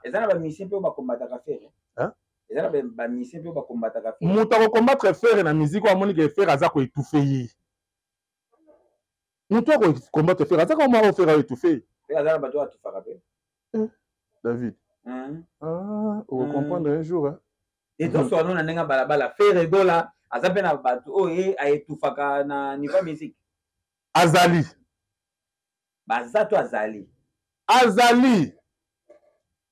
Eza na bamusicien mpe oyo bakombataka Ferre. Eza na bamusicien mpe oyo bakombataka Ferre. Moto akokombattre Ferre na musique oyo amoni ke Ferre aza koétouffe ye, moto akokombattre Ferre aza kaka moko, Ferre aoétouffe ye. Ferre aza na bato oyo atufaka mpe. David, ah, okocomprendre un jour, hein? Etoswano na ndenge ya balabala, Ferre Gola aza mpe na bato oyo ye aetufaka na niveau ya musique. Azali. Baza to azali? Azali.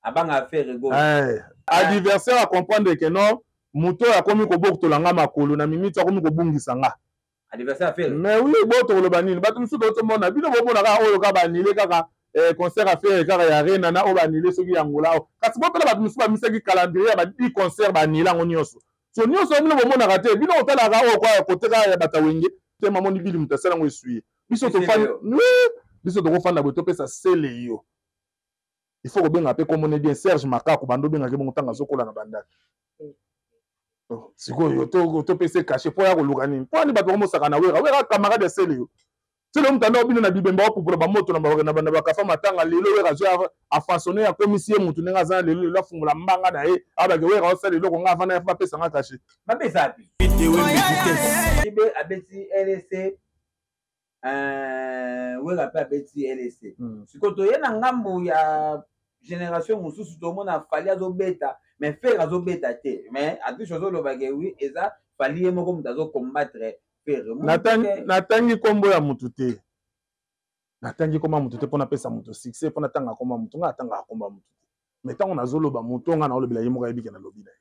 Abanga Ferre Gola. Eh, adversaire acomprendre ke non, moto oyo akomi kobokotola nga makolo na mimiti, akomi kobungisa nga. Adversaire Ferre. Mais oui, bo tokoloba nini? Bato mosusu tozomona bino, bomona kaka oyo kaka baanile kaka concert ya Ferre kaka ya Arena na oyo baanile soki ya Angola awa. Kasi botala bato mosusu bamisaki calendrier ya ba 10 concert, baanile yango nyonso. So nyonso bino bomonaka te, bino otalaka oyo kwa kote kaka ya bato ya Wenge te. Mamoni bili moto asala yango esuye biso, tofandi biso tokofanda boye, topesa sele yo. Il faut kobenga mpe komone bien Serge Makako, bando obengaki bongo ntango azokola na bandaki. Sikoyo topesa cachet mpo ya koluka nini? Mpo ani bato bakomosaka na Wera? Wera camarade ya sele yo, sele moto anda obino na bibemba, opupola bamoto na bakafa matanga. Lelo Wera azwi afaçonne, akomisi ye motu ndenge aza na lelo. Lelo afungola mbanga na ye, abake Wera osala eloko, nga avanda, yafa bapesa nga cachet. Bapesa abeti LC, Wera mpe abeti LC. Sikoyo toye na ngambo ya génération mosusu, tomona Fally azobeta, mais Ferre azobeta te. Mais atriche ozolobake oui, eza Fally ye moko moto azocombattre Ferre. Natangi nkombo ya motu te, natangi nkombo ya motu te mpo napesa moto succès, mpo natanga nkombo ya motu. Ngai natangaka nkombo ya motu te, mais ntango nazoloba motu, ngai naolobela ye moko, ayebi ke nalobi na ye.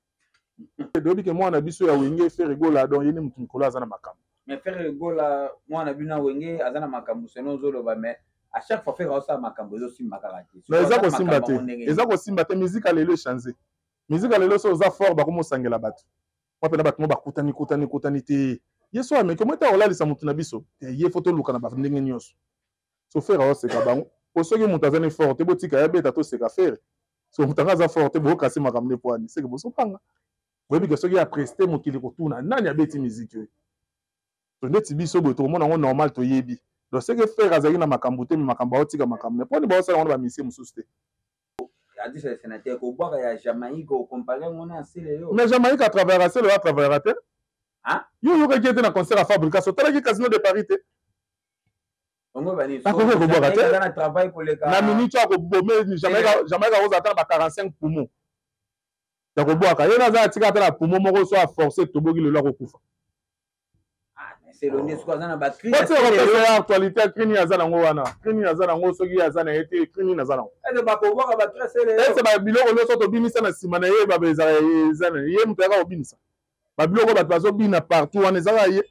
Toyebi ke mwana biso ya Wenge, Ferre Gola, donc ye nde motu mikolo aza na makambo. Mais Ferre Gola, mwana bino ya Wenge, aza na makambo seno ozoloba, mais à chaque fois Ferre aosala makambo, ezosimba kaka te. Mais eza kosimba te, eza kosimba te. Musique ya lelo echange. Musique ya lelo, so oza fort, bakomosangela bato mwa mpena, bato mo bakutani kutani kutani te. Ye so ameki omoi te, akolalisa motu na biso te. Ye fo toluka na bandenge nyonso. So Ferre aoseka bango, po soki moto aza ne fort te, botika ya beta, toseka Ferre. So moto anga aza fort te, bookasi makambo nde poani seke bozopanga. Boyebi ke soki apreste, mokili kotuna nani abeti miziki oyo. To ndeti biso boye tokomona yango normal, toyebi. Donc seke Ferre azalaki na makambo te, me makambo aotika makambo ne mponi baosala yango na bamisie mosusu te. Adisa ya sénateur kobwaka ya Jamaïque, okompare yango na Sele yo. Mais Jamaïque atravaillaka, Sele oyo atravaillaka te. Yo oyokaki ete na concert ya Fabricas, otalaki Casino de Paris te? Akoki kobwaka te na minute oyo, akobome Jamaïque, akozala ata na ba 45 poumon ya kobwaka. Ye naza atika ata na poumon moko, so aforce toboki lelo, akokufa. Otia actualité ya cri nini aza nango wana? Cri nini aza nango? Soki ye aza na ye te, cri nini aza nango? Ese biloko nyonso tobinisa na nsima na ye, ezala eza na ye moto ayaka kobinisa babiloko bato bazobina partout wana, ezaka ye.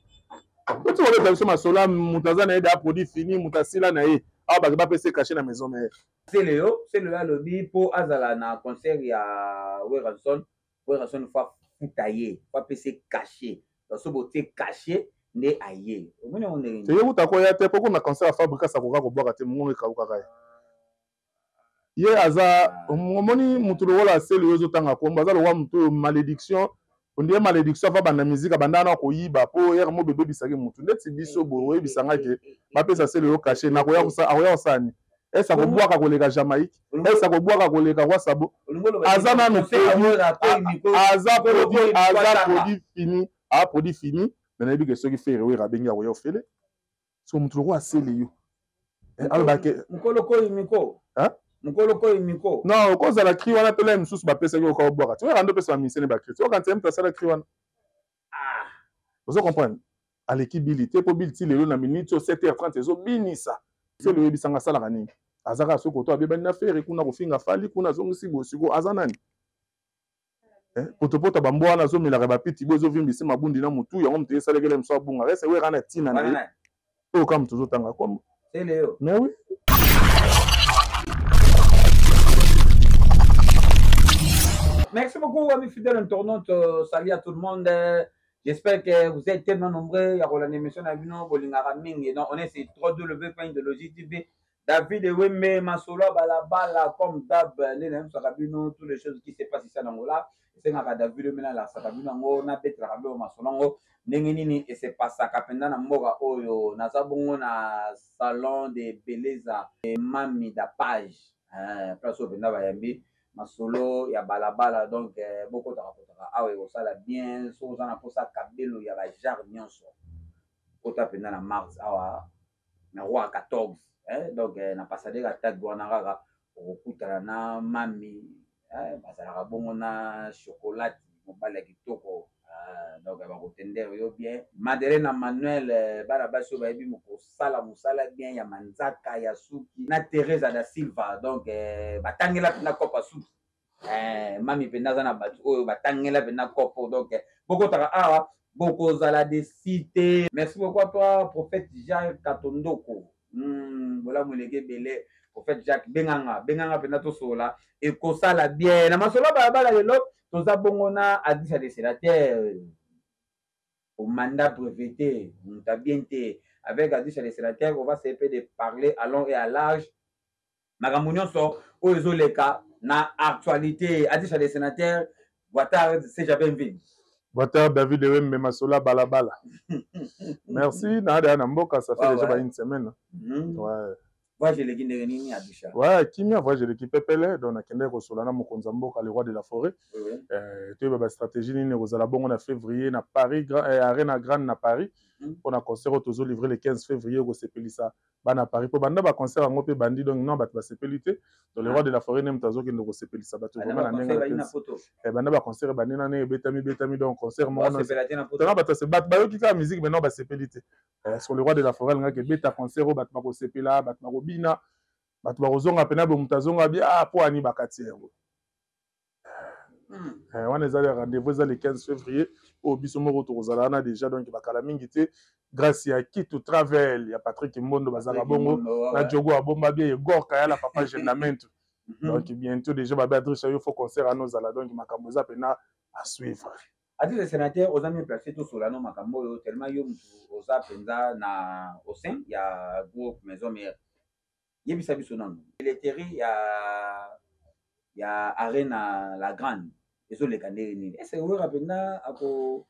Oti kobeta biso masolo, moto aza na ye da produit fini, moto asila na ye awa, bake bapesa cachet na maison mère. Seleyo, Seleyo alobi mpo azala na concert ya Werrason, Werrason fo afuta ye, fo apesa cachet. So botie cachet nde aye. Omoni yango ndenge nini? Ye kuta koya te, mpo kuna concert ya Fabricas akoka kobwaka te, mongongo ekaukaka ye. Ye aza, omoni motu lokola Asele oyo ozotanga kombo, aza lokola motu oyo malédiction, ondie malédiction. Ava banda musique, abanda na koyiba, mpo ere mo bebebisaki motu ndeti biso boye. Oyebisanga ke bapesa Sele oyo cachet, nakoya akoya kosala nini? Ese akobwaka koleka Jamaïque? Ese akobwaka koleka Roi Sabo? Aza nanu aza produit, aza produit fini, a produit fini. Me nayebi ke soki Ferre Wera abengi, akoya ofele. So motu lokola Asele yo alobake mokolo koyi miko, mokolo koyi miko. Non, okozala cri wana mpe lai mosusu bapesaki oka obwaka ti. Oyaka nde opesa bamisene bacri ti, okanisa ye moto asala cri wana. Ozo comprendre, aleki bili te, mpo bili ti lelo na minute oyo 7h30 ezobinisa. Sele oyebisanga asalaka nini? Aza kaka soki oto abebani na Ferre kuna, kofinga Fally kuna, azongisi boye. Sikoyo aza nani? Potopota bambwa wana azomelaka bapiti bo ezovimbisi mabundi na motu yango, moto esalekele mosu abunga ese Wera na ntina na ye oyo kaka moto ozotanga kombo. Mais oui. Merci beaucoup, amis fidèles internautes. Salut à tout le monde. J'espère que vous êtes tellement nombreux. Il y a l'émission na bolingaka mingi. Donc, on est sur 3W.Idéologie TV. David Wembe, Masolo, Balabala, comme d'hab, nde nayebisaka bino toutes les choses qui se passent ici en Angola. Esengaka David Wembe nalasaka bino yango, nabetelaka bino masolo yango ndenge nini esepasaka mpenza na mboka oyo. Naza bongo na salon de beleza Mami da Page, place oyo mpenza bayambi. Masolo ya balabala, donc bokotaka kotaka awa, ekosala bien. Soki oza na mposa kabelo ya bagenre nyonso, kota mpenza na Mars awa na Roi 14, eh? Donc na Pasadena tag wana kaka okokutana na mami, eh? Bazalaka bongo na chocolate, mobali ya kitoko. Donc bakotendere yo bien. Madeleine na Manuel, bana basi oyo bayebi kosala mosala bien ya manzaka ya suki, na Teresa da Silva. Donc batangela mpenza kopa suki. Mami mpenza aza na bato oyo batangela mpenza kopo. Donc bokotaka awa, bokozala déçus te. Merci beaucoup à toi, prophète Jacques Katondoko. Bolamu eleki ebele. Prophète Jacques, benganga, benganga mpenza, tosola, ekosala bien. Na masolo balabala lelo, toza bongo na Adisa de sénateur au mandat breveté, moto bien te. Avec Adisa de sénateur, on va essayer de parler à long et à large makambo nyonso oyo ezoleka na actualité. Adisa de sénateur, boa tarde, seja bem-vindo. Boa tarde, David Ewembe, Masola Balabala. Merci, na na mboka, ça fait déjà une semaine. Ouais. Voyage eleki ndenge nini, Adisha? Ouais, kimia, voyage eleki pepele. Donc nakendaki kosola na mokonzi ya mboka, le roi de la forêt. Toyeba bastratégie nini ekozala bongo na février na Paris, Arena Grande na Paris, mpona concert oyo tozolivre le 15 février, kosepelisa bana Paris, mpo banda baconcert yango mpe bandi, donc non, bato basepeli te. Donc le roi de la forêt nde moto azokende kosepelisa bato vraiment na ndenge banda baconcert ebandi nani ebetami betami. Donc concert moko tona bato bato bayoki kaka musique, maintenant basepeli te. Sur le roi de la forêt alingaki ebeta concert oyo bato bakosepela, bato bakobina, bato bakozonga mpena boye, moto azonga bi ah, mpo ani bakati yango. Wana eza rendez-vous, eza le 15 février oyo biso moko tokozala wana déjà. Donc bakala mingi te, grâce ya Kitu Travel ya Patrick Mbondo, bazalaka bongo na Jogo abomba bien Egor Kayala, papa Gendamento. Donc bientôt déjà babe adresse yo, faut concert wana ozala. Donc makambo eza mpena à suivre. Atise sénateur, oza mieux placé tosola no makambo oyo, tellement yo motu oza mpenza na au sein ya groupe Maison Mère. Yebisa biso nanu, billetterie ya Arena la Grande ezoleka ndenge nini? Ese Wera mpenza ako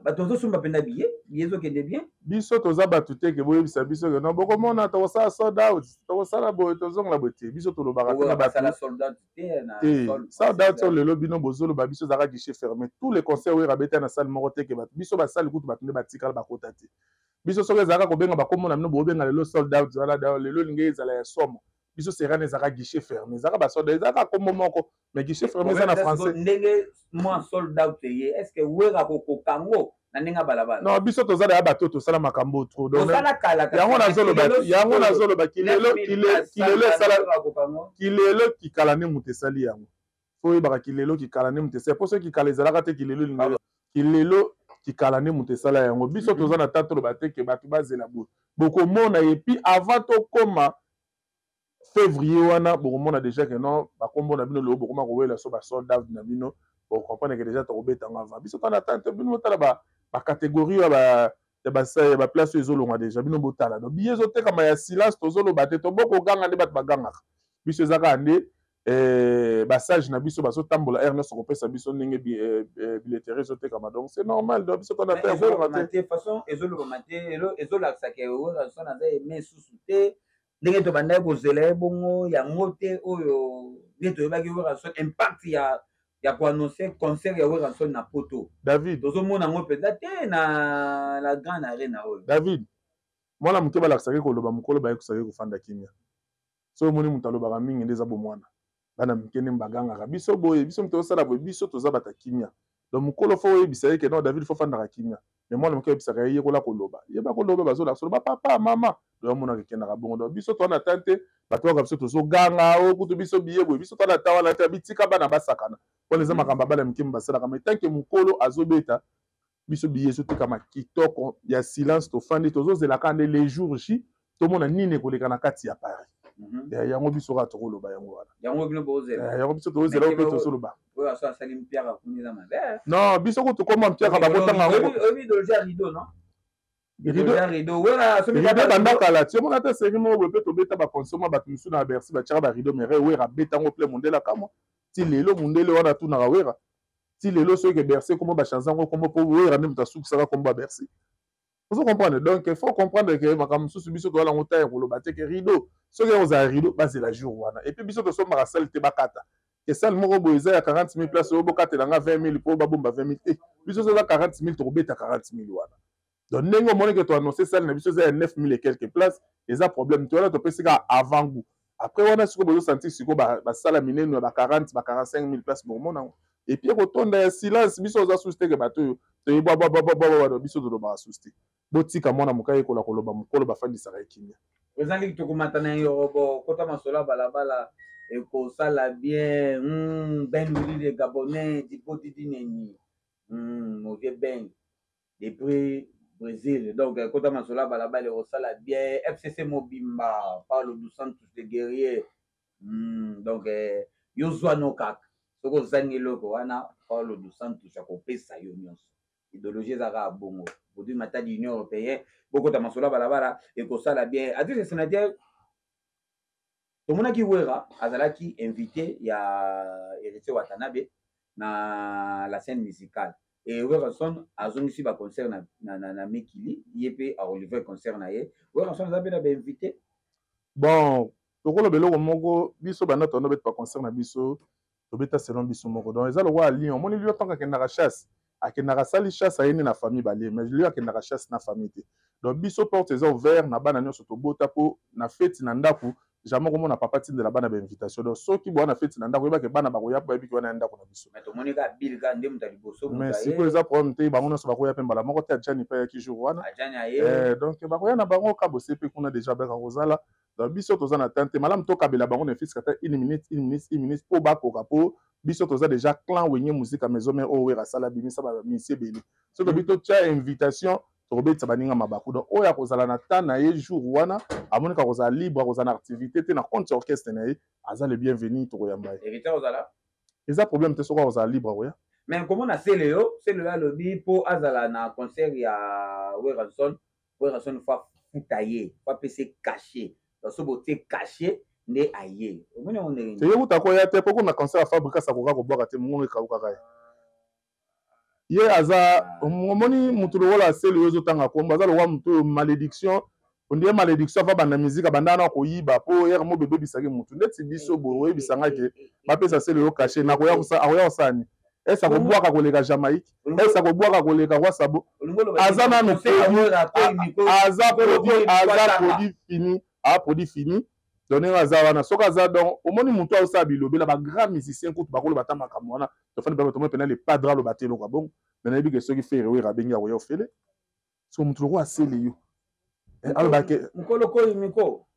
bato bazosomba mpenza billet, billet ezokende bien? Biso toza bato te ke boyebisa biso ke non, bokomona tokosala sold out, tokosala boye, tozongela boye te. Biso tolobaka te na bato te. Sold out oyo lelo bino bozoloba, biso ezalaka guichet fermé. Tous les concerts oyo abeta na salle moko te ke bato biso basali kutu bato nde batikala bakota te. Biso soki ezalaka kobenga bakombo na bino, bobenga lelo sold out wana, lelo elingi ezala ya somo. Biso serane ezalaka guichet fermé, ezalaka basold, ezalaka kombo moko, mais guichet fermé eza na français. Ndenge mwa sold out eye, est ce que Wera kokoka yango na ndenge ya balabala? Non, biso toza na ya bato tosala makambo trop. Yango nazoloba, yango nazoloba, kilelo esala kilelo kikala nde moto esali yango. Fo oyebaka kilelo kikala nde moto esali, mpo soki kikala ezalaka te, kilelo elingi kilelo kikala nde moto esala yango. Biso toza na ta toloba te ke bato bazela boye, bokomona. Et puis avant tokóma février wana, bokomona déjà ke non, bakombo na bino lelo bokoma kowela so basold out na bino, bocomprendre ke déjà tokobeta yango avant. Biso tana tante, bino botala bacatégorie ya baplace oyo ezolongwa déjà, bino botala. Donc billet ezotekama ya silence, tozoloba te, tobokoganga nde bato bagangaka. Biso eza kaka nde basage na biso bazotambola aire nyonso kopesa biso ndenge billetterie ezotekama. Donc c'est normal, donc biso tona te façon ezolobama te, ezolakisaka Werrason aza eme susu te ndenge tobandaki kozela ye bongo yango te. Oyo nde toyebaki Werrason, impact ya koannonce concert ya Werrason na Poto. David. Tozomona yango mpenza te na la Grande Arena oyo. David, mwana moke balakisaki koloba, mokolo bayekisaki kofanda kimia. Soki omoni moto alobaka mingi, nde eza bomwana. Bana mike nde bagangaka biso boye, biso moto osala boye, biso toza bato ya kimia. Donc mokolo fo oyebisa ye ke non, David fo fandaka kimia, mais mwana moke oyebisaka ye yekola koloba, yeba koloba, bazolakisa loba papa mama. Donc omonaka ekendaka bongo. Donc biso towana ta te, bato kaka biso tozoganga o kutu biso biye boye, biso towana ta wana te. Bitika bana basakana, wana eza makambo ya bana mike basalaka. Mais tant que mokolo azobeta, biso billet ezotekama kitoko ya silence. Tofandi, tozozelaka nde le jour J, tomona nini ekoleka na kati ya Paris. Yango biso kaka tokoloba yango wana. Yango bino bozela. Yango biso tozela mpe tozoloba. Oyo aso asali mpiaka kuna eza mabe. Non, biso kutu koma mpiaka bakotanga yango. Oyebi idéologie ya rideau, non? Rideau banda kala ti omona te série moko boye mpe tobeta baconsomme bato mosusu na Bercy batiaka barideau, mais Wera abeta yango plein, mondele akamwa ti lelo. Mondele wana atunaka Wera ti lelo soki Bercy kombo bachange yango kombo, mpo Wera nde moto asukisaka kombo ya Bercy. Ozo comprendre? Donc il faut comprendre ke makambo mosusu biso toza nango ta ya koloba te ke rideau, soki ozala rideau, bazela jour wana. Et puis biso tosombaka sale te, bakata. Ke salle moko boye eza ya 40 000 place, oyo bokatela nga 20 000 mpo babomba 20 000 te. Biso eza 40 000, tokobeta 40 000 wana. Donc ndenge omoni ke toannonce salle na biso eza ya 9 000 et quelques places, eza problème te. Wana topesi kaka avant goût. Après wana sikoyo bozosentir sikoyo basala minene ya ba 40, ba 45 000 place, bokomona yango. Et puis ekotonda ya silence. Biso oza susu te ke bato oyo toyebwabwabwabwabwa, biso tolobaka susu te. Botika mwana moke ayekola koloba, mokolo bafandisaka ye kimia. Président Ligue, tokomata na yorobo, kota masolo ya balabala ekosala bien. Ben Willy le Gabonais, Dipo Didi Neni, mon vieux Ben depuis Brésil. Donc kota masolo ya balabala ekosala bien. FCC mobimba, Paulo dos Santos le guerrier. Donc yo zwa no kaka soki ozangi eloko wana, Paulo dos Santos akopesa yo nyonso. Idéologie eza kaka bongo. Produit Matadi, Union européenne, bokota masolo ya balabala ekosala bien. Artiste sénateur, tomonaki Wera azalaki invité ya Héritier Watanabe na la scène musicale, et Werrason azongisi baconcert na mikili, ye mpe arelivre concert na ye. Werrason aza mpe na bainvité. Bon, tokoloba eloko moko: biso banda tondo beta baconcert na biso, tobeta selon biso moko. Donc eza lokola lion. Omoni lion, ntango akendaka chasse, akendaka asali chasse, ayeni na famille balie, mais lion akendaka chasse na famille te. Donc biso, porte eza ouvert na bana nyonso tobota, mpo na feti na ndako, jamais komona papa tindela bana bainvitation. Donc soki boya na feti na ndako, oyebake bana bakoya mpo bayebiki wana ya ndako na biso. Mais tomoni kaka Bill kaka nde moto ya liboso. Mais sikoyo eza problème te, bango nyonso bakoya mpe mbala moko te. Ajani mpe ayaki jour wana. Ajani aye. Donc bakoya na bango kabose mpe kuna déjà beka kozala. Donc biso toza na temps te, malamu tokabela bango na fiske ata une minute, une minute, une minute, mpo bakoka, mpo biso toza déjà clan Wenge Musica Maison Mère. Oyo Wera asala, bimisa bamisi ebele. So tobi totya invitation, tokobetisa baninga mabaku. Donc oyo akozala na temps na ye jour wana, amonika akozala libre, akozala na activité te na compte ya orchestre na ye, aza le bienvenu, tokoyamba ye. Héritier ozala. Eza problème te, soki akozala libre, akoya. Mais komona Sele yo, Sele oyo alobi mpo azala na concert ya Werrason, Werrason faut afuta ye, faut apesa cachet. So botie cachet nde aye. Omoni yango ndenge? Te, ye kuta akoya te, mpo kuna concert ya Fabricas akoka kobwaka te, mongongo ekaukaka ye. Ye aza, omoni motu lokola Sele oyo ozotanga kombo, aza lokola motu oyo malédiction, ondie malédiction. Ava banda musique, abanda na koyiba, mpo yere mo bebebisaki motu ndeti biso boye. Oyebisanga ke bapesa Sele oyo cachet, nakoya, akoya kosala nini? Ese akobwaka koleka Jamaïque? Ese akobwaka koleka Rwasabo? Aza nanu, aza produit, aza produit fini, a produit fini. Donc ndenge aza wana, soki aza, donc omoni motu aosala bilobela, bagrand musicien kutu bakoloba ata makambo wana. Tofandi mpe tomoni mpena le padre aloba te eloko bongo. Mais nayebi ke soki Ferre Wera abengi, akoya ofele. So motu lokola Asele yo alobake. Mokolo koyi miko,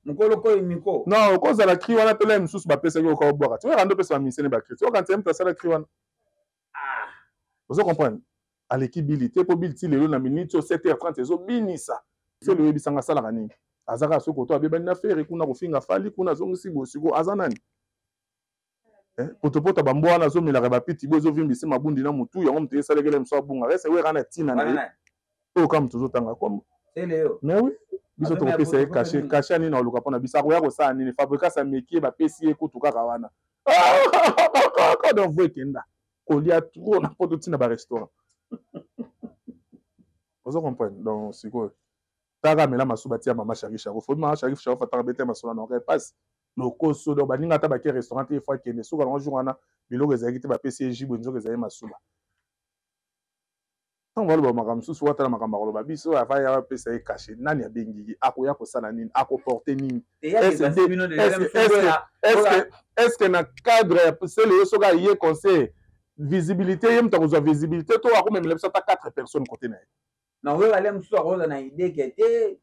mokolo koyi miko. Non, okozala cri wana mpena mosusu bapesaki oka obwaka ti Wera nde opesa bamisene bacri ti okanisa ye moto asala cri wana. Ozo comprendre, aleki Bili te, mpo Bili ti lelo na minute oyo 7h30 ezobinisa. Sele oyebisanga asalaka nini? Aza kaka soki koto abebani na Ferre kuna, kofinga Fally kuna, azongisi boye. Sikoyo aza nani? Potopoto bambwa wana azomelaka bapiti bo ezovimbisi mabundi na motu yango, moto esalekele mosu abunga ese Wera na ntina na ye oyo kaka moto ozotanga kombo. Mais oui, biso tokopesa ye cachet. Cachet nini aoluka mpona biso? Akoya kosala nini? Fabricas ameki ye, bapesi ye kutu kaka wana. Donc vo ekenda kolia trop na poto, ntina barestaurant, ozo comprendre. Donc sikoyo taka amela masuba tia mama Sharif Sharif, oyebi mama Sharif Sharif, ataka bete masolo na epasi lokoso. Donc baninga ata bake restaurant te, efo akende suka nango jour wana biloko ezalaki te, bapesi ye jibwe, nzoka ezali masuba. Ntango baloba makambo mosusu, watala makambo akoloba biso ava ya apesa ye cachet. Nani abengi ye? Akoya kosala nini? Akoporte nini? Est-ce na cadre ya Sele ye, soki aye concert, visibilité, ye moto akozwa visibilité to akomemela biso ata 4 personnes kote na ye? Na oyo ale mosusu akozala na idée ke te,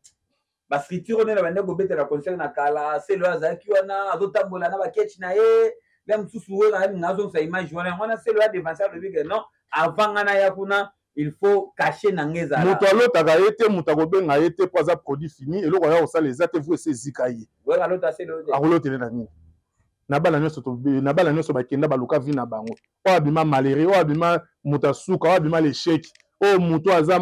bastructure oyo nde bande kobetela concert na kala, Sele oyo azalaki wana azotambola na baketch na ye. Le mosusu oyo alinga azongisa image wana, yango wana Sele oyo adevanse, alobi ke non, avant nga naya kuna, il faut cachet na nga ezala. Moto alotaka ye te, moto akobenga ye te, mpo aza produit fini. Eloko aya kosala eza te, vu esi ezika ye. Alota Sele oyo te. Akolotele na nini? Na bana nyonso, na bana nyonso bakenda baluka vie na bango. Oyo abima malheureux, oyo abima moto asuka, oyo abima l'échec, oyo moto aza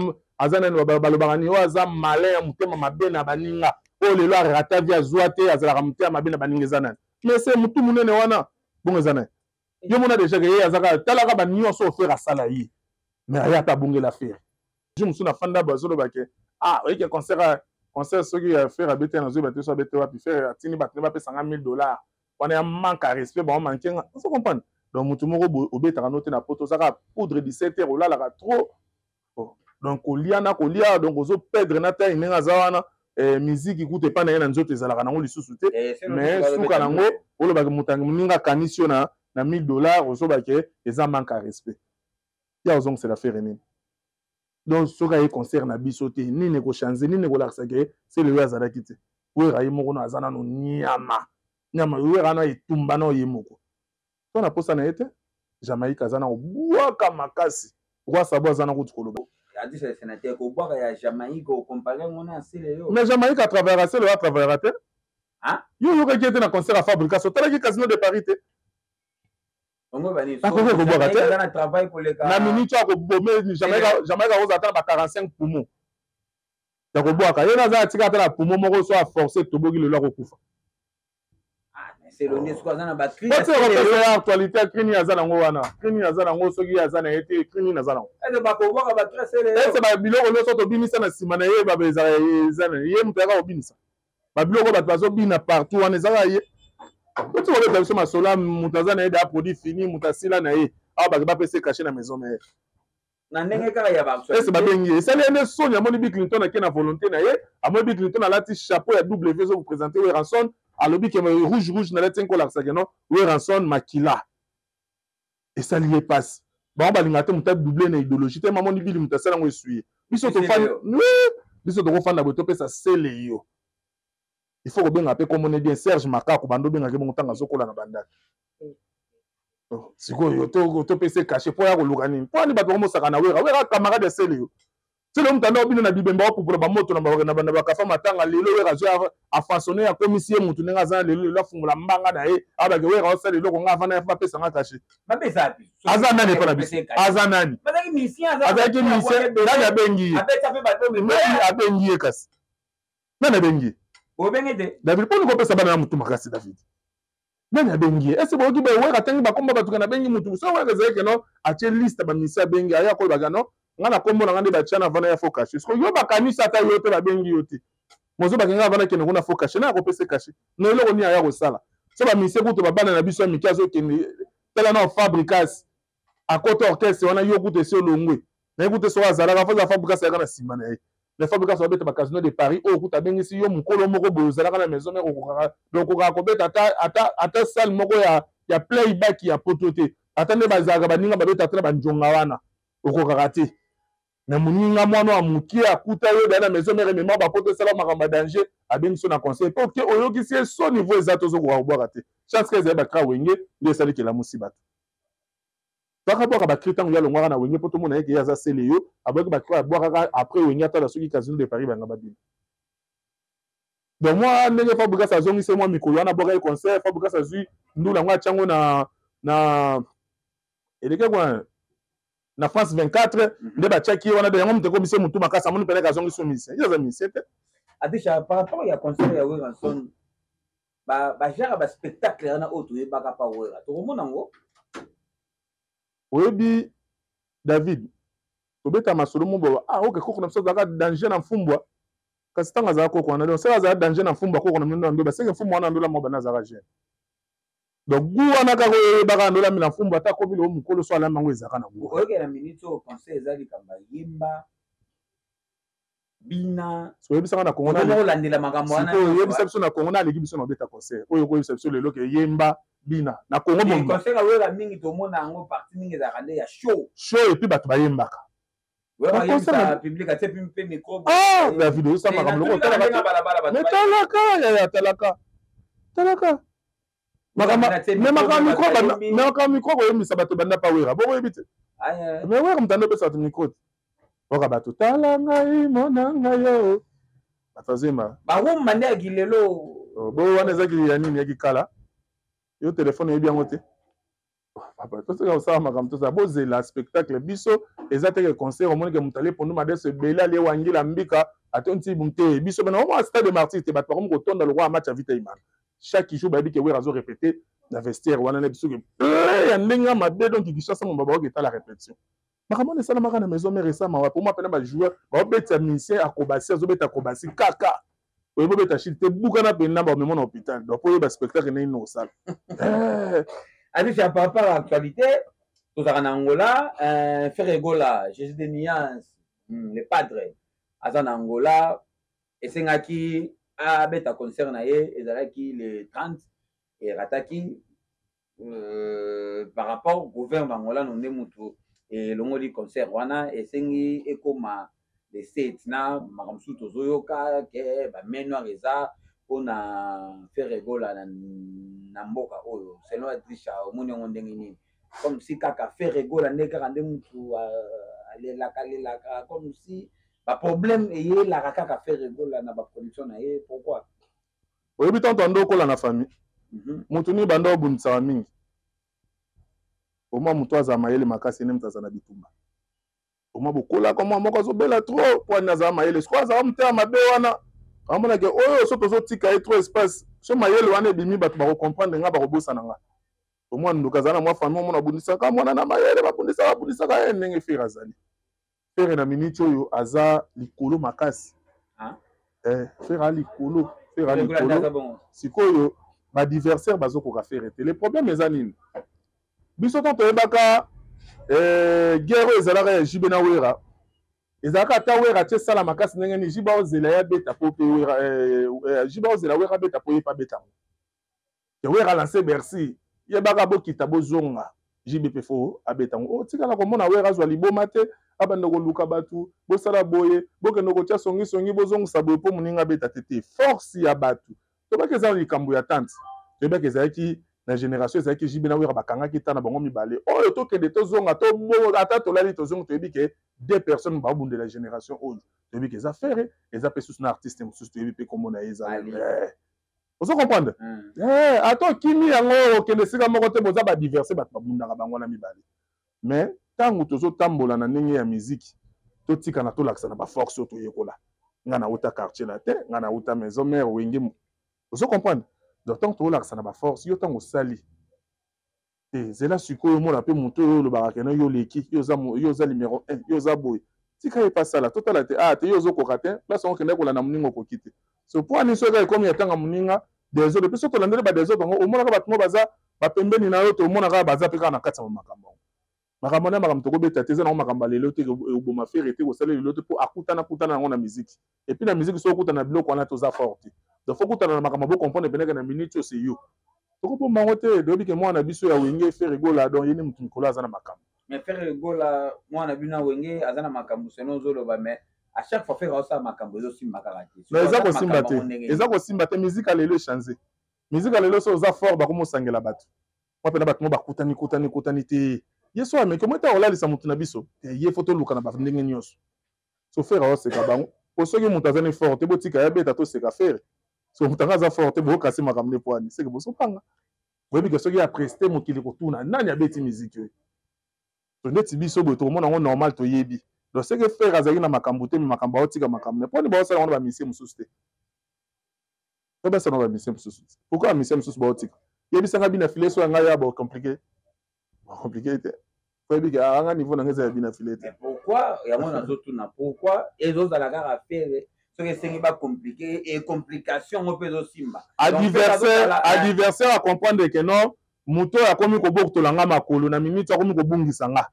nani, balobaka nini, oyo aza malin ya motema mabe na baninga, oyo lelo arata vie, azwa te, azalaka motema mabe na baninga, eza nani? Mais se motu monene wana bongo eza nani? Yo mona déjà ke ye aza kaka, talaka banyonso oyo Ferre asala ye, mais aya ata abongela Ferre. Jour mosusu nafanda bo, azoloba ke ah, oyeke concert, concert soki ya Ferre abete, nazoyeba te so abete wapi. Ferre atindi bato nde bapesanga 1000 dollars. Wana ya manque ya respect, bango manque nga. Ozo comprendre? Donc motu moko boye obetaka no te na poto, ozaka poudre 17 heures, olalaka trop. Oh. Donc kolia na kolia, donc ozo perdre na taille ndenge aza wana. Miziki kutu epai na ye na nzoto ezalaka nango lisusu te. Mais suka nango olobaki moto moninga akanisi yo na 1000 $, ozobake eza manque ya respect. Ya ozongisela Ferre nini? Donc soki aye concert na biso te, nini ekochange? Nini ekolakisa ke Sele oyo azalaki te? Wera ye moko no aza nano nyama nyama. Wera na etumba na ye moko to na posa na ye te. Jamaïque aza na kobwaka makasi, Roi Sabo aza na kuti koloba. Adisa sénateur, kobwaka ya Jamaïque, okompare yango na Sele yo? Mais Jamaïque atravaillaka, Sele oyo atravaillaka te. Yo oyokaki ye te na concert ya Fabricas, otalaki Casino de Paris te? Akoki kobwaka te na minute oyo akobome. Jamaïque akozala ata na ba 45 poumon ya kobwaka. Ye naza atika ata na poumon moko, so aforce toboki lelo, akokufa. Otia actualité ya cri aza nango wana, cri aza nango. Soki ye aza na ye te, cri nini aza nango? Ese biloko nyonso tobinisa na nsima na ye, ezala eza na ye. Moto ayaka kobinisa babiloko, bato bazobina partout wana, ezaka ye. Oti kobeta biso masolo, moto aza na ye da produit fini, moto asila na ye awa, bake bapesa cachet na maison mère. Na ndenge kaka ya Ese babengi ye, esali ye nde soni. Amoni Bill Clinton ake na volonté na ye, amoni Bill Clinton alati chapeau ya W ezo koprésente Werrason, alobi ke rouge rouge nalati nkolakisa ke non, Werrason makila. Esali ye mpasi. Bango balingaka te moto adouble na idéologie te. Mamoni bili moto asala yango, esuye biso. Tofandi biso, tokofanda boye, topesa Sele yo. Il faut kobenga mpe komone bien Serge Makako, bando obengaki bongo ntango azokola na bandaki. Sikoyo topesa cachet mpo ya koluka nini? Mpo ani bato bakomosaka na Wera? Wera camarade ya Sele yo. Sele moto anda obino na bibemba, opupola bamoto na bakafa matanga. Lelo Wera azwi afaçonne, akomisi ye motu ndenge aza na lelo. Lelo afungola mbanga na ye, abake Wera osala eloko, nga avanda, bapesa nga cachet. Aza nani epa na biso? Aza nani? Azalaki musicien. Nani abengi ye? Nani abengi ye? Kasi nani abengi ye? Obenge te. David, mponi kopesa bana na motu makasi? David, nani abengi ye? Ese boyoki boye, Wera atangi bakomba bato kana abengi mutu. So Wera ezalaki no atie liste bamisi abengi, aya kolobaka no nga na kombo na nga nde batia na vana ya faux cachet. Siko yo bakanisi ata yo te, babengi yo te, mozo bakenga avana kende kuna faux cachet na akopesa cachet na eloko nini aya kosala? So bamisie kutu babana na biso ya mike azokende. Tala na Fabricas, akota orchestre wana, yo kutu esi olongwe na ye kutu. Soki azalaka faza, Fabricas ayaka na nsima na ye. Mais Fabricas abeta bacasino de Paris oyo kutu abengisi yo mokolo moko boye, ozalaka na maison mère, okokaka donc okokaka kobeta ata salle moko ya playback ya poto te. Ata nde bazalaka baninga babeta ata na banjonga wana, okokaka te. Na moninga mwana ya mokie akuta yo da na maison mère, emema bapoto, esala makambo ya danger, abengisi yo na conseil mpo ke oyokisi ye so niveau eza te, ozokoka kobwaka te. Chance ke ezali bacri Wenge nde esaliki elamusi bato. Toaka bwaka bacri ntango ye alongwaka na Wenge mpo tomona ye ke ye aza Sele yo. Abwaki bacri, abwakaka après Wenge, atala soki Casino de Paris banga babima. Donc mwa ndenge Fabricas azongisi mwa mikolo wana, abwaka ye concert. Fabricas azwi ndula yango, atiango na eleke kuna na France 24 nde batiaki ye wana. De yango moto ekomisi ye motu makasi, amoni mpeneke azongisi musicien, ye aza musicien te. Atisha, par rapport ya concert ya Werrason, bagenre baspectacle wana oyo toyebaka pa Wera, tokomona yango? Oyebi David, tobeta masolo mo boba. Ah ok, koko na biso azalaka danger na mfumbwa. Kasi ntango azalaka koko wana, donc seke azalaka danger na mfumbwa, koko na bino na ndoba, seke mfumbwa wana ndola mwa bana azalaka jeune. Donc gu wana kaka oyo oyebaka ndola mila mfumbwa, ata komi loo mokolo so alamba yango, ezalaka na gu. Oyoke na minute oyo, concert eza likambo ayemba bina. Oyebisanga na Kongo olandela makambo wana. Oyebisa biso na Kongo na aleki biso na obeta concert oyo okoyebisa biso lelo ke yemba bina na Kongo. Concert awera mingi, tomona yango parti mingi ezalaka nde ya show. Show, et puis bato bayembaka. Public atie mpe micro. David, oyosala makambo loko otalaka, mais talaka yaya, talaka, talaka. Mais makambo micro koyembisa bato banda pa Wera, bokoyebi te. Mais Wera moto ande opesa bato micro te, oka bato tala ngai, mona ngai yo, bato azemba. Barumba nde yaki lelo. Bo wana ezaki ya nini? Yaki kala. Yo telefone oyebi yango te. Papa, toseka kosala makambo, tosala bozela spectacle. Biso eza teke concert, omonike moto alie pondu, madeso ebele, alie wangila mbika, atonti te. Biso bena omona stade de Martyr te, bato bakomi kotonda lokola match ya Vita Imana. Chaque jour bayebi ke Wera azo répéter na vestiaire wana na biso ke plein ya ndenge ya mabe. Donc Kinshasa momba baoki etala répétition. Makambo wana esalamaka na maison mère, esama wapi? Omwa mpena bajoueur baobetisa musicien akobasi, azobeta akobasi kaka. Oyebi obeta chute te, bukana mpenza, bamema na hôpital. Donc po oyeba spectacle ndenge nini osala. Adisha, par rapport à l'actualité, tozalaka na Angola, Ferre Gola, Jésus de Nuance, le padre, aza na Angola. Esengaki abeta concert na ye, ezalaki le 30, erataki par rapport gouvernement Angola no nde mutu elongoli concert wana, esengi ekoma le 7. Na makambo mosusu tozoyoka ke bamain noire eza mpona Ferre Gola na mboka oyo. Selon Adrisha, omoni yango ndenge nini? Comme si kaka Ferre Gola nde kaka nde mutu alelaka alelaka, comme si baproblème eyelaka kaka Ferre Gola na baproduction na ye. Pourquoi? Oyebi, tanto ando okola na famille, motu nini banda obundisaka mingi? Omwa motu azala mayele makasi, nde moto aza na bitumba. Omwa bokolaka, mwa moko azobela trop po ani azala mayele. Sikoyo azala motema mabe wana, amonake oyo so tozotika ye trop espace, so mayele wana ebimi, bato bakocomprendre nga, bakobosana nga. Omwa ndoki azala na mwa famille, omona abundisaka mwana na mayele, babundisaka, abundisaka ye. Ndenge Ferre azali, Ferre na minute oyo aza likolo makasi. Ferre a likolo, Ferre a likolo. Sikoyo baadversaire bazokoka Ferre te. Le problème eza nini? Biso ntango toyebaka guerre oyo ezalaka ya JB na Wera, ezalaka ata Wera tie sala makasi ndenge nini, JB aozela ye abeta po mpe Wera, JB aozela Wera abeta po ye mpe abeta yango. Te, Wera lance Bercy, yebaka bokita bozonga, JB mpe fo abeta yango. Otikala komona Wera azwa liboma te, abanda koluka bato, bosala boye, bokende kotia songisongi, bozongisa boye mpo moninga abeta te. Te, force ya bato tobaki eza likambo ya tante. Toyebaki ezalaki na génération, ezalaki JB na Wera, bakangaki ta na bango mibale oyo. Tokende tozonga, ata tolali tozonga, toyebi ke deux personnes babundela génération oyo. Toyebi ke eza Ferre, eza mpe susu na artiste mosusu, toyebi mpe kombo na ye eza. Ozo comprendre? Ata okimi yango, okende esika moko te, boza badiverse, bato babundaka bango wana mibale. Mais ntango tozotambola na ndenge ya miziki, totikana tolakisa na baforce oyo toyekola. Nga nauta Quartier Latin, nga nauta Maison Mère, Wenge. Ozo comprendre? Donc ntango tolakisa na baforce, yo ntango osali te, zela sikoyo omona mpe motu oyo olobaka keno yo oleki, yo oza numéro 1, yo oza boye, tika ye pasala, totala te. Ah te, yo ozokoka te, place yango okende kolanda moninga, okoki te. So po ani soki ekomi ya ntanga moninga, désordre. Mpe soki tolandeli badésordre yango, omonaka bato mo baza bapembeni na yo, tomonaka baza mpe kaka na kati ya makambo yango. Makambo wana, makambo tokobeta te, eza nango makambo ya lelo te, oboma Ferre te, kosala lelo te, mpo akutana kutana yango na miziki. Et puis na miziki, soki okutana na biloko wana, toza fort te. Donc fo kutana na makambo, bocomprendre peneke na minute oyo se yo tokoboma yango te. Toyebi ke mwana na biso ya Wenge, Ferre Gola, donc ye nde motu mikolo aza na makambo. Mais Ferre Gola, mwana bino ya Wenge, aza na makambo seno ozoloba, mais à chaque fois Ferre aosala makambo, ezosimba kaka te. Mais eza kosimba te, eza kosimba te. Miziki ya lelo echange. Miziki ya lelo, so oza fort, bakomosangela bato mwa mpena, bato mo bakutani kutani kutani te. Ye so ameki omoi te, akolalisa motu na biso te. Ye fo toluka na bandenge nyonso. So Ferre aoseka bango, po soki moto aza ne fort te, botika ya beta, toseka Ferre. So moto anga aza fort te, bokasi makambo nde po ani seke bozopanga. Boyebi ke soki apreste, mokili kotuna nani abeti miziki oyo. To neti biso boye, tokomona yango normal, toyebi. Donc seke Ferre azalaki na makambo te, me makambo aotika makambo ne mponi baosala yango na bamisie mosusu te. To basala na bamisie mosusu te. Pourquoi bamisie mosusu baotika? Yebisanga bina file so ya ngai ya bacompliqué, bacompliqué te. Oyebi ke anga niveau na ngai eza ya bina file te. Pourquoi yango nazotuna, pourquoi ezozala kaka Ferre, soki esengi bacompliqué e complication yango mpe ezosimba? Adversaire, adversaire acomprendre ke non, moto oyo akomi kobokotola nga makolo na minute, akomi kobungisa nga.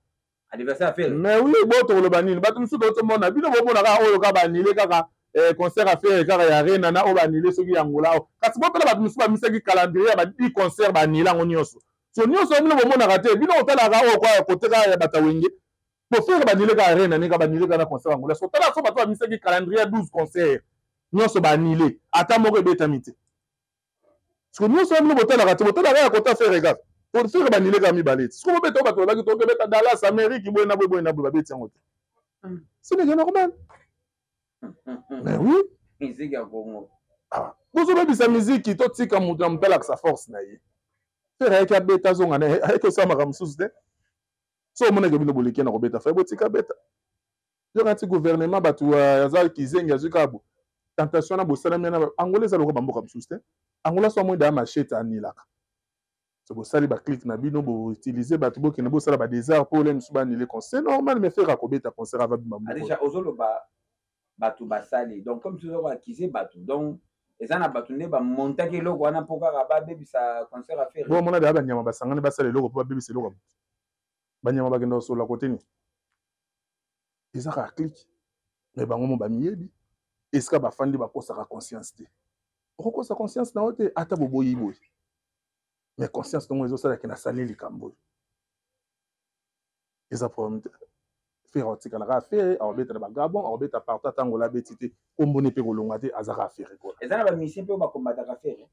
Adversaire Ferre. Mais oui, bo tokoloba nini? Bato mosusu tozomona bino, bomona kaka oyo kaka baanile kaka concert ya Ferre kaka ya Arena na oyo baanile soki ya Angola awa. Kasi botala bato mosusu bamisaki calendrier ya ba 10 concert, baanile yango nyonso. So nyonso bino bomonaka te, bino otalaka oyo kwa kote kaka ya bato ya Wenge. Po Ferre baanile kaka Arena, ndenge baanile kaka na concert ya Angola. So tala, so bato bamisaki calendrier ya 12 concert, nyonso baanile, ata moko ebetami te. Siko nyonso wana bino botalaka te, botalaka ya kota Ferre kaka. Po Ferre banile kaka mibale te. Siko bobeta oyo bato balobaki tokebeta Dallas, Amérique, boye na boye, boye na boye, babeti yango te. Ce n'est que normal. Mais oui. Miziki ya Congo. Ah, bozobebisa miziki. Totika moto na moto alakisa force na ye. Ferre ayaki abeta, azonga na ye, ayaki osala makambo mosusu te. So omonaki bino boleki na kobeta, Ferre botika beta. Yoka ti gouvernement, bato aza kizengi, azwi kaka bo tentation na bosalami na Angola. Eza lokola bamboka mosusu te. Angola so amoi daya machete, anilaka. So bosali baclique na bino, boutilize bato, bokende bosala badésert mpo ole mosusu baanile concert, c'est normal. Mais Ferre akobeta concert, ava bima. Déjà ozoloba bato basali, donc comme soki oakize bato, donc Eza na bato nde bamontaki eloko wana mpo kaka babebisa concert ya Ferre. Bo mona deya banyama basangani basala eloko mpo babebisa eloko ya moto. Banyama bakenda kosolola kote nini? Eza kaka clique. Mais bango mo bamiyebi. Esika bafandi bakosaka conscience te. Okokosa conscience na yo te ata boboyi boye. Mais conscience nango ezosala ke nasali likambo oyo. Eza problème te. Ferre atikala kaka Ferre, akobeta na bagabon, akobeta partout, ata Angola abeti te, kombo ne mpe kolonga te, aza kaka Ferre Gola. Eza na bamusicien mpe oyo bakombataka Ferre.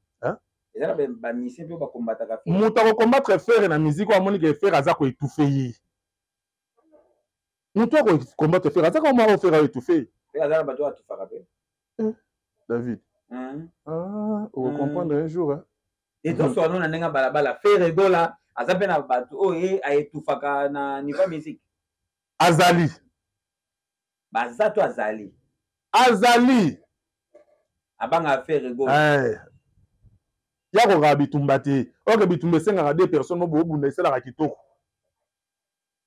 Eza na bamusicien mpe oyo bakombataka Ferre. Moto akokombattre Ferre na musique oyo amoni ke Ferre aza koétouffe ye. Moto akokombattre Ferre aza kaka moko, Ferre aoétouffe ye. Ferre aza na bato oyo atufaka mpe. David. Ah, okocomprendre un jour. Hein? Etoswano na ndenge balabala, Ferre Gola aza mpe na bato oyo ye aetufaka na niveau musique. Azali. Baza to azali? Azali. Abanga Ferre Gola. Eh. Ya kokaka bitumba te. Oke bitumba esengaka deux personnes mo bobunda, esalaka kitoko.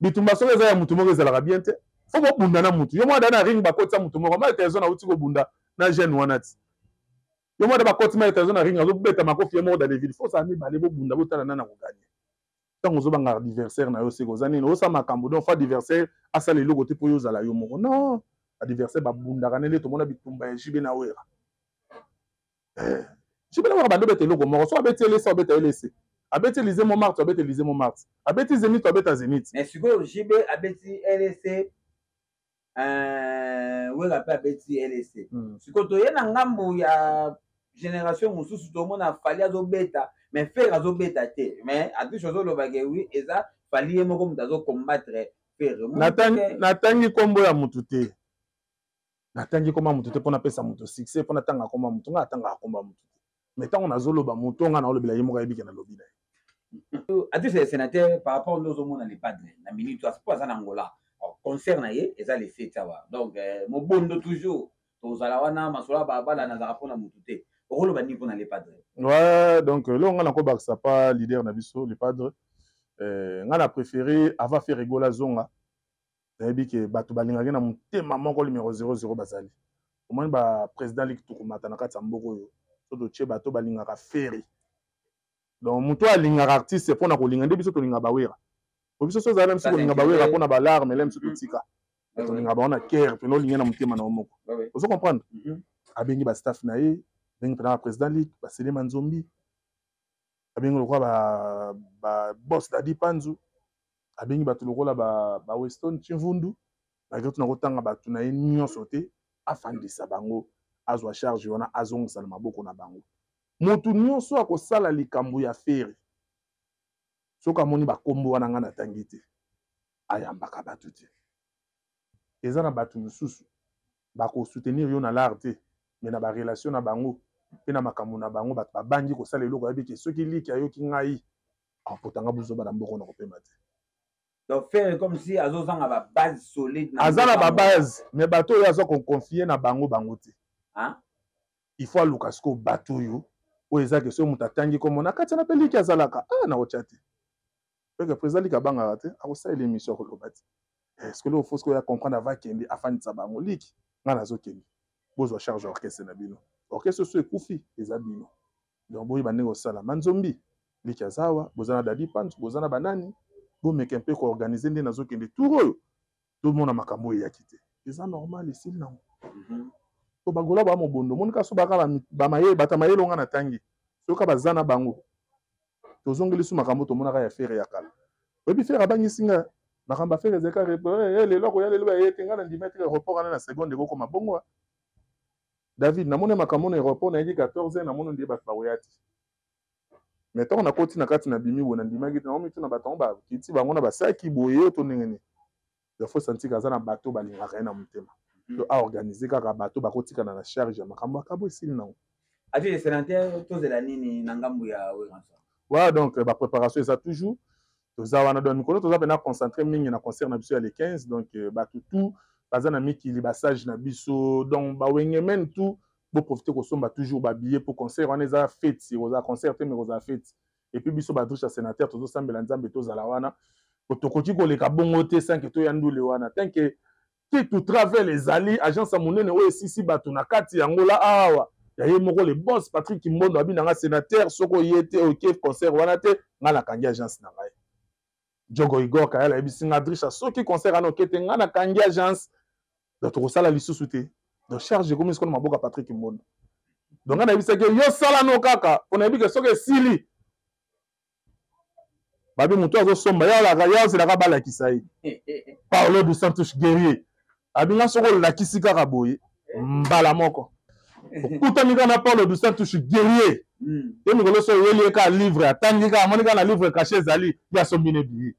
Bitumba soki eza ya mutu moko ezalaka bien te. Fo bobunda na mutu. Yo mwana na ring bakotisa mutu moko. Mike Tyson auti kobunda na jeune wana ti. Yo mwana bakoti Mike Tyson na ring azobeta makofi ye moko dans les villes. Fo osala mibale bobunda botala nani akoganye. Ntango ozobanga adversaire na yo seko oza nini? Osala makambo donc fo adversaire asala eloko te mpo yo ozala yo moko. Non, adversaire babundaka nde tomona bitumba ya JB na Wera. JB na Wera bando beta eloko moko. So abeti elese, abeta elese. Abeti Élysée Montmartre, abeti Élysée Montmartre. Abeti Zénith, abeta Zénith. Mais sikoyo JB abeti LSC, Wera mpe abeti LSC. Sikoyo toye na ngambu ya génération mosusu, tomona Fally azobeta mais Ferre azobeta te. Mais atriche ozoloba ke oui, eza Fally ye moko moto azocombattre Ferre. Natangi nkombo ya motu te. Natangi nkombo ya motu te mpo napesa moto succès, mpo natanga nkombo ya motu. Ngai natangaka nkombo ya motu te. Mais ntango nazoloba motu nga naolobela ye moko ayebi ke nalobi na ye. Atriche sénateur, par rapport nde ozomona le padre na minute po aza na Angola, concert na ye eza le 7 awa. Donc mobondo toujours tozala wana, masolo ya babala nazalaka mpona motu te. Okoloba nini mpona le padre? Ouais, donc eloko nga nakobakisa pa leader na biso le padre, nga na préféré avant Ferre Gola zonga, nayebi ke bato balingaki na motema moko numéro 00 bazali. Omoni ba président Ligue tukumata na kati ya mboka oyo, so totie bato balingaka Ferre. Donc moto alingaka artiste mpona kolinga nde biso tolingaka bawera. Po biso so ozala na biso kolinga bawera mpona balarme ele biso totika. Tolinga bango na cœur, mpena olingi na motema na yo moko. Ozo comprendre? Abengi ba staff na ye, abengi mpena ba président Ligue, baselema Nzombi, abengi lokola ba boss Dadi Panzu, abengi bato lokola ba Weston Chimvundu, malgré tuna kotanga bato na ye nyonso te, afandisa bango, azwa charge wana, azongisa na maboko na bango. Motu nyonso akosala likambo ya Ferre, soki amoni bakombo wana nga natangi te, ayambaka bato te. Eza na bato mosusu bakosoutenir yo na l'art te, mais na barelation na bango mpe na makambo na bango, bato babangi kosala eloko ayebi ke soki liki ayoki ngai akopotanga buzoba na mboko na kopema te. Donc Ferre comme si azozanga ba base solide. Aza na ba base, mais bato oyo aza koconfie na bango bango te. Il faut aluka sikoyo bato oyo oyo eza ke soki moto atangi kombo na kati na mpe liki azalaka na kotya te. Peke président liki abangaka te, akosalela émission akoloba te. Est-ce que loko faut sikoyo ya comprendre ava akende afandisa bango liki ngai nazokende bozwa charge ya orchestre na bino. Orchestre so ekufi eza bino. Donc boyeba ndenge osala manzombi liki aza awa, boza na Dadi Panzu, boza na banani, bomeka mpe koorganize nde nazokende tour oyo tomona makambo oyo eyaki te. Eza normal esili nango. To bagola ba mobondo monika so baka ba mayele bata mayele nga na tangi soka baza na bango tozongeli su makambo tomonaka ya Ferre ya kala. Oyebi Ferre abangisi nga makambo ya Ferre ezalaka lelo akoya lelo baye te nga na ndima te aéroport wana na seconde ekokoma bongo. David namoni makambo na aéroport nayaki 14h namoni nde bato bakoya te. Mais ntango nakoti na kati na bimi boye nandimaki te, naomi tuna bato yango bakiti bango na basaki boye to ndenge nini. Il faut sentir aza na bato balingaka ye na motema. To aorganiser kaka bato bakotikana na charge ya makambo akabo esili nango. Ati le sénateur tozela nini na ngambu ya Werrason? Ouais, donc ba préparation eza toujours toza wana donc mikolo toza pena concentré mingi na concert na biso ya le 15. Donc bato tout baza na mikili ba sage na biso donc ba wengemen tout bo profiter kosomba toujours ba billets pour concert wana eza fête, eza concert te mais eza fête. Et puis biso ba druche ya sénateur tozosambela Nzambe tozala wana tokoki koleka bongo te sans que toya ndule wana tant que Kitu Travel ezali agence ya monene oyo esisi bato na kati yango la awa. Ya ye moko le boss Patrick Kimbondo abi na nga sénateur, soki oye te, oke concert wana te, nga nakangi agence na ngai. Djogo Igor Kayala ayebisi nga, Drisha, soki concert wana oke te, nga nakangi agence, donc tokosala lisusu te. Donc charge ekomi sikoyo na maboko ya Patrick Kimbondo. Donc nga nayebisaki ye, yo sala no kaka, mpo nayebi ke soki esili babi moto azosomba ye alaka ye azelaka balakisa ye. Paolo dos Santos guerrier abi nga soki olakisi kaka boye mbala moko okutani kaka na Paolo dos Santos guerrier. Ye mikolo so oyeli ye kaka livre, atangi kaka, amoni kaka na livre cachet ezali, ye asombi ne billet.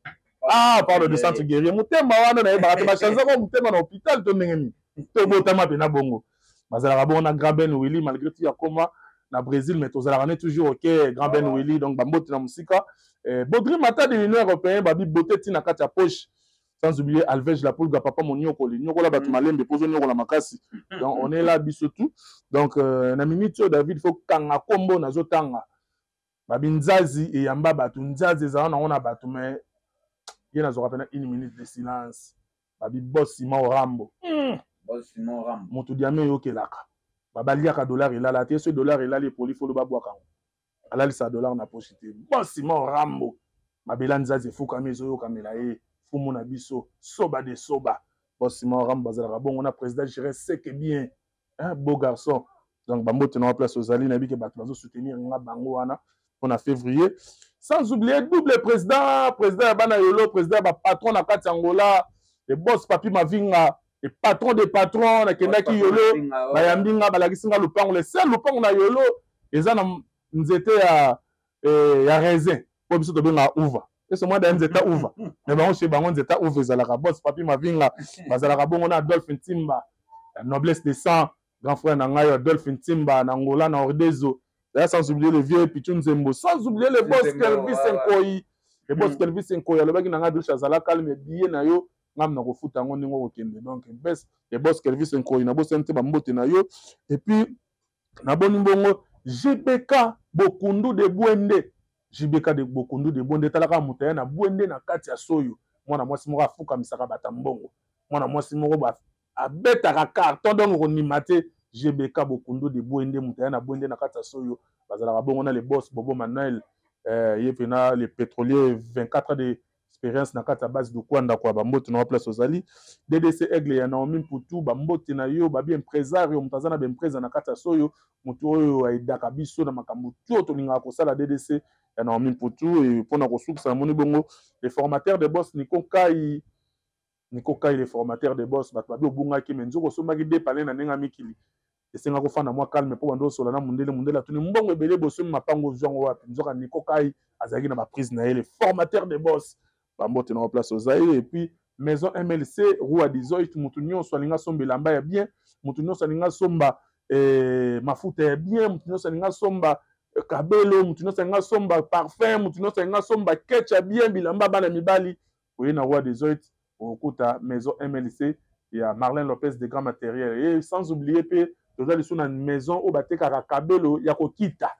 Ah, Paolo dos Santos guerrier, motema wana nayebaka te bachange ko motema na hôpital to ndenge nini, tobotama mpe na bongo bazalaka bongo na grand Ben Willy, malgré tout akoma na Brésil, mais tozalaka ne toujours ok grand Ben Willy. Donc bambote na mosika, Baudry Mata de l'Union européenne, babi beauté ti na kati ya poche. Sans oublier Alvege la Pulga, papa moniokoli nyokola bato malembe pozo nyokola makasi. Donc on est là biso tout. Donc na minute oyo David faut kanga kombo nazotanga babi nzazi eyamba bato, nzazi ezala nango na bato, mais ye nazwaka mpena une minute de silence. Babi boss Simon Rambo. Boss Simon Rambo. Moto diame eyokelaka babaliaka dollar elala te, so dollar elali epoli folo babwaka yango, alalisa dollar na poche te. Boss Simon Rambo, mabela nzazi efukami ezoyokamela ye, fumu na biso soba de soba. Boss Simon Rambo bazalaka bongo na président Jires Seke bien, hein, beau garçon. Donc bambote na place ozali, nayebi ke bato bazosoutenir nga bango wana mpona février. Sans oublier double président, président ya bana yolo, président ya bapatron na kati ya Angola, le boss Papi Mavinga, le patron des patrons. Nakendaki yolo, bayambi nga, balakisi nga lopango, le seul lopango na yolo eza na nzete ya raisin po biso tobengaka uva, eso mwa da nzete uva, mais bango chez bango nzete uva ezalaka. Boss Papi Mavinga bazalaka bongo na Adolphe Ntimba, la noblesse de sang, grand frère na ngai Adolphe Ntimba na Angola na Ordezo. D'ailleurs, sans oublier le vieux Pichu Nzembo, sans oublier le boss Kelvis Nkoyi, le boss Kelvis Nkoyi alobaki na ngai, Drisha azala calme, billet na yo ngam na kofuta yango ndenge okokende. Donc bes le boss Kelvis Nkoyi, na bosani te bambote na yo. Et puis naboni mbongo JBK Bokundu de Bwende, JBK de Bokundu de Bwende, talaka moto ya na Bwende na kati ya soyo, mwana mwasi moko afukamisaka bata mbongo, mwana mwasi moko abetaka carton, donc okondima te. JBK Bokundu de Bwende, moto ya na Bwende na kati ya soyo, bazalaka bongo na le boss Bobo Manuel, ye pena le pétrolier, 24 ans de expérience na kati ya base de Kwanda kwa. Bambote na place ozali, DDC Aigle ya Naomi Mputu, bambote na yo. Babi impresario, moto aza na baimpresa na kati ya soyo, moto oyo aidaka biso na makambo to tolingaka kosala, DDC ya Naomi Mputu. E mpona kosukisa, namoni bongo le formateur de boss Nico Kai, Nico Kai le formateur de boss. Bato babi obungaki, me nzoko osombaki de pale na ndenge ya mikili, esenga kofanda mwa calme mpo bando osola na mondele. Mondele atuni mbongo ebele, bosomi mapango ozwango wapi? Nzoka Nico Kai azalaki na baprise na ye. Le formateur de boss, bambote na place ozali. Et puis maison MLC roi Dizoit, moto nyonso alinga somba elamba ya bien, moto nyonso alinga somba mafuta ya bien, moto nyonso alinga somba kabelo, moto nyonso alinga somba parfum, moto nyonso alinga somba ketch ya bien, bilamba bana mibali, oye na roi Dizoit okuta maison MLC ya Marlène Lopez de grand matériel. Et sans oublier pe toza lisusu na maison oyo batekaka kabelo ya kokita.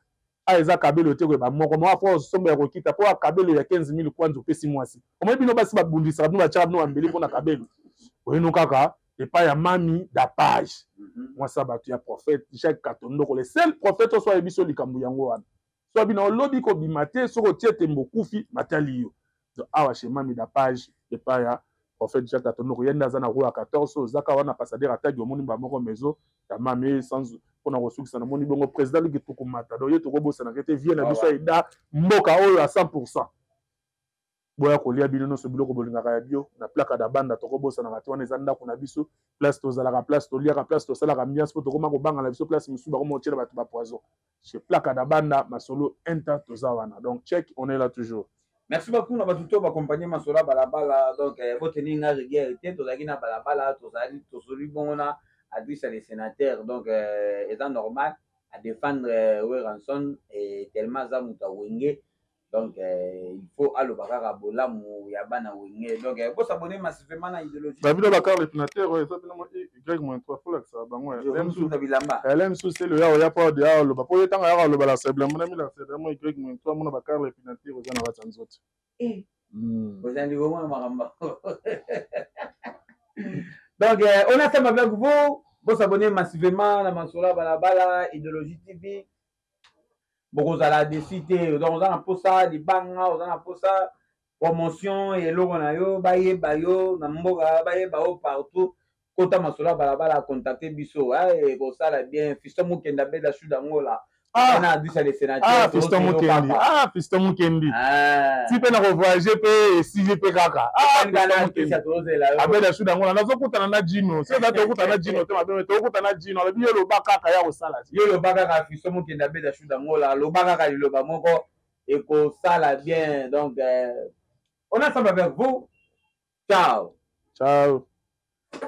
A eza kabelo te koyeba moko moko afo osomba ya kokita po kabelo ya 15 000 kwanza opesi mwasi. Omoni bino basi babundisaka bino, batiaka bino bambeli mpona kabelo. Oyino kaka epai ya mami da page, mwasi ya bato ya prophète Jacques Katondoko, le seul prophète oyo so ayebi so likambo yango wana, so bino olobi kobima te, soki otie tembo okufi, batali yo. Donc awa chez mami da page epai ya prophète Jacques Katondoko, ye nde aza na roi ya 14, ozaka wana passader atagi, omoni bamoko maison ya mami. Sans mpona kosukisa, namoni bongo président Luki Tukumata. Donc ye tokobosanaka ete vie na biso aida mboka oyo ya 100. Boya kolia bino nyonso biloko bolingaka ya bio na plaka da banda, tokobosanaka te wana eza ndako na biso, place tozalaka, place toliaka, place tosalaka ambiance, mpo tokoma kobanga na biso place mosusu bakoma kotiela bato bapoison. Chez plaka da banda, masolo inta toza wana. Donc check, on est là toujours. Merci beaucoup na bato to bakompagne masolo ya balabala. Donc boteni nga rigueur te, tozalaki na balabala, tozali tosoli bongo na Adrisa le sénateur. Donc eza normal à défendre Werrason, et tellement aza moto ya Wenge, donc il faut aloba kaka bolamu ya bana Wenge. Donc bosabonner massivement na idéologie. Babino bakar le pinateur oyo eza bino y moins 3, folakisa bango na bilamba. Lm su selo ya oya po ya oloba po ye ntango yaka oloba la sable mona mi la sable mo y moins 3, mona bakar le pinateur oza na kati ya nzoto. Ozali komona makambo. Donc on a fait avec vous. Bosabonner massivement na Masolo ya Balabala Idéologie TV. Bokozala déçu te. Donc oza na posa libanga, oza na posa promotion eloko na yo, bayeba yo na mboka, bayeba yo partout. Kota Masolo ya Balabala, contacte biso. Ekosala bien. Fiston Mukenda beda shuda ngola. Ah, na adresse le sénateur. Ah, Fiston Mukendi. Ah, Fiston Mukendi. Ah. Ti mpe na kovoyage mpe esili mpe kaka. Ah, Fiston Mukendi. Abeda shuda ngola nazokutana na Jino. Soki eza tokutana na Jino te mabe, tokutana na Jino. Alobi yo loba kaka ya kosala. Yo loba kaka Fiston Mukendi abeda shuda ngola, loba kaka liloba moko ekosala bien. Donc on est ensemble avec vous. Ciao. Ciao.